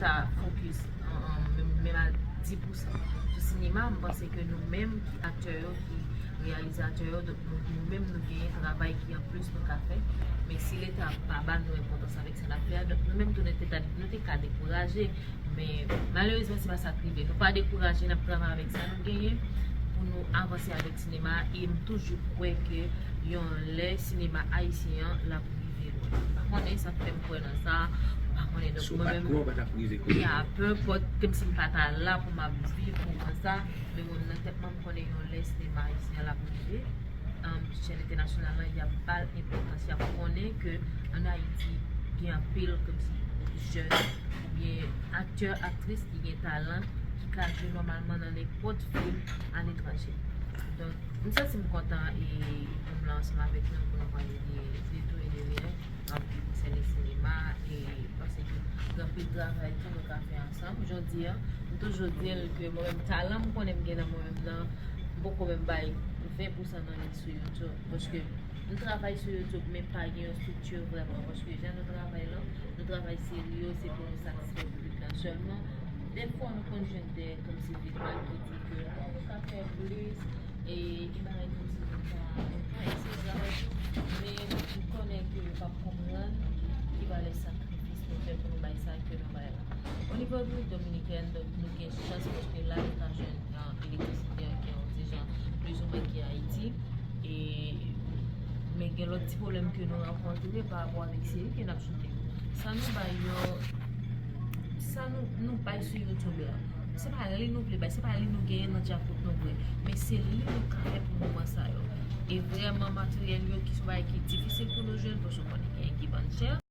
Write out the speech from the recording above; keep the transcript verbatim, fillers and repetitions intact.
ta fokis menm a dis pousan sou sinema, m panse ke nou menm ki aktè yo, ki reyalizatè yo, donk nou menm nou genyen travay ki anplis nou ka fè. Men si Leta pa ba nou enpòtans avèk sa n ap fè a, donk nou menm tou nou te ka dekouraje. Men malerezman se pa sa k rive. Nou pa dekouraje, n ap travay avèk sa nou genyen pou nou avanse avèk sinema. E m toujou kwè ke yon lè sinema ayisyen an l ap rive lwen. M pa konnen sa k fè m kwè nan sa. M pa konnen, donk mwen menm, ya, peu importe, kòmsi m pa ta la pou m ap viv moman sa, men mwen nan tèt mwen m konnen yon lè sinema ayisyen an l ap rive. Chèn entènasyonal lan, y ap ba l enpòtans, y ap konnen ke ann Ayiti gen anpil kòmsi jèn oubyen aktè, aktris ki gen talan, ki ka jwe nòmalman nan nenpòt fim aletranje. Donk m santi m kontan e pou m la ansanm avèk nou pou nou pale de, de tou e de ryen anpil konsène sinema e paske gen anpil travay tou nou ka fè ansanm. Jodi a, m toujou di l ke mwen menm talan m konnen m gen nan mwen menm nan, m poko menm bay ven pousan nan li sou YouTube. Paske nou travay sou YouTube men pa gen yon estrikti vrèman. Paske jan nou travay lan, nou travay serye, se pou nou satisfè piblik lan sèlman. Dèfwa nou konn jwenn de kòmsi feedback ki di ke, oh, nou ka fè plis, e gen bagay kòmsi nou ka, nou ka eseye travay tou, men m konnen ke yo p ap konprann ki valè sakrifis nou fè pou nou bay sa ke nou bay la. O nivo Repiblik Dominikèn, donk nou gen chans paske la nou ka jwenn elektrisite an ki yon ti jan plizoumwen ki Ayiti. E men gen lòt ti pwoblèm ke nou rankontre pa rapò avèk seri ke n ap choute. Sa nou bay yo, sa nou, nou bay sou YouTube la, se pa li nou vle bay, se pa li nou genyen nan djakout nou vre, men se li nou ka fè pou moman sa yo. E vrèman materyèl yo ki se yon bagay ki difisil pou nou jwenn, paske w konnen gen ki vann chè.